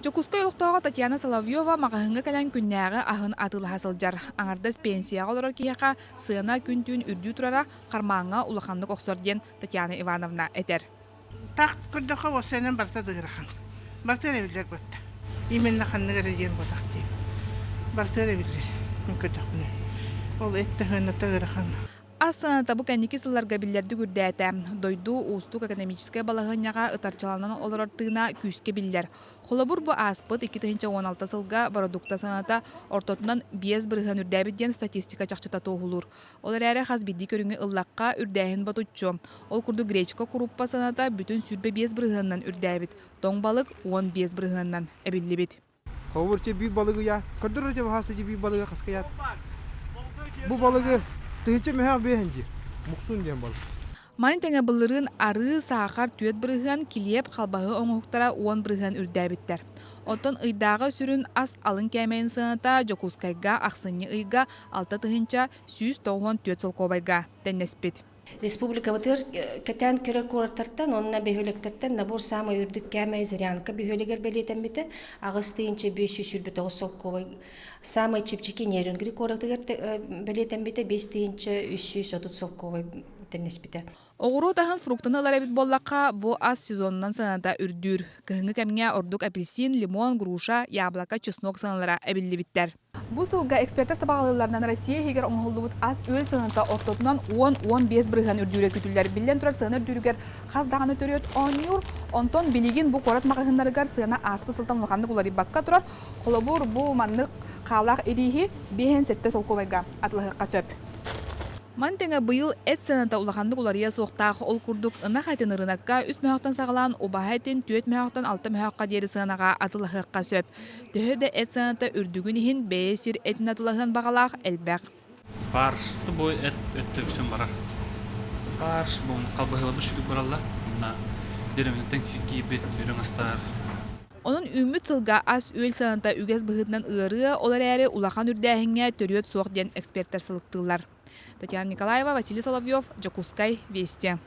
Дьокуускай олохтооҕо Татьяна Соловьева маҕаһыыҥҥа кэлэн күннээҕи аһын атыылаһа сылдьар. Аҥардас пенсияҕа олорор киһиэхэ сыана күн-түүн үрдүү турара хармааҥҥа улаханнык охсор диэн Татьяна Ивановна этэр. Так көрдөххө уопсайынан барыта да ыарахан. Барыта эрэ биллэр буотта. Именно ханнык эрэ диэн буотах диим. Барыта эрэ биллэр. Мин көрдөхпүнэ. Ол эт да сыаната ыарахан. Ас сыаната бу кэнники сылларга биллэрдик үрдээтэ. Дойду уустук экономическай балаһыанньаҕа ытарчаланан олорор тыына күүскэ биллэр. Холобур, бу ааспыт 2016 сылга бородуукта сыаната ортотунан 5% үрдээбит диэн статистика чахчыта туоһулуур. Ол эрээри хас биирдии көрүҥү ыллахха, үрдээһин ботуччу. Ол курдук гречка куруппа сыаната бүтүн 25 бырыһыанынан үрдээбит, тоҥ балык 15 бырыһыанынан эбиллибит. Холобур, биир балыгы я көрдөрөр дьэ баһаста биир балыгы хаскайаат. Бу балыгы тыһыынча мөһөөх биэһин дии. Муксун диэн балык. Маны тэҥэ былырыын арыы, саахар 4%, килиэп, халбаһы оҥоһуктара 10% үрдээбиттэр. Оттон ыйдааҕы сүрүн ас алын кээмэйин сыаната Дьокуускайга ахсынньы ыйга 6 194 солкуобайга тэннэспит. Республикабытыгар кэтээн көрөр куораттартан уонна бөһүөлэктэртэн набор саамай үрдүк кээмэй Зырянка бөһүөлэгэр бэлиэтэммитэ 8 529 солкуобай. Саамай чэпчэки Нерюнгри куоратыгар бэлиэтэммитэ 5330 солкуобай тэҥнэспитэ. Оҕуруот аһын фруктаны ылар эбит буоллахха, бу ас сезонунан сыаната үрдүүр. Кыһыҥҥы кэмҥэ ордук апельсин, лимон, груша, яблоко, чеснок сыаналара эбиллибиттэр. Бу сылга экспертэр сабаҕалыылларынан Россия иһигэр оҥоһуллубут ас-үөл сыаната ортотунан 10-15 бырыһыан үрдүүрэ күүтүллэр. Биллэн турар, сыана үрдүүрүгэр хас даҕаны төрүөт оонньуур. Онтон билигин бу куорат маҕаһыыннарыгар сыана ааспыт сылтан улаханнык уларыйбакка турар. Холобур, бу маннык хаалаах ирииһи 57 солкуобайга атылаһыахха сөп. Маны тэҥэ быйыл эт сыаната улаханнык уларыйа суохтаах. Ол курдук, ынах этин ырыынакка үс мөһөөхтөн саҕалаан убаһа этин түөрт мөһөөхтөн алта мөһөөххө диэри сыанаҕа атылаһыахха сөп. Төһө да эт сыаната үрдүгүн иһин бэйэ сир этин атылаһыан баҕалаах элбэх. Фарш бу эт өттө үксүн барар. Фарш бу халбаһыыларбыт сүтүк бараллар. Мына деревняттан киирбит үрүҥ астар. Онон үүммүт сылга ас-үөл сыаната үгэс быһыытынан ыарыа, ол эрээри улахан үрдээһиҥҥэ төрүөт суох диэн экспертэр сылыктыыллар. Татьяна Николаева, Василий Соловьев, Дьокуускай, Вести.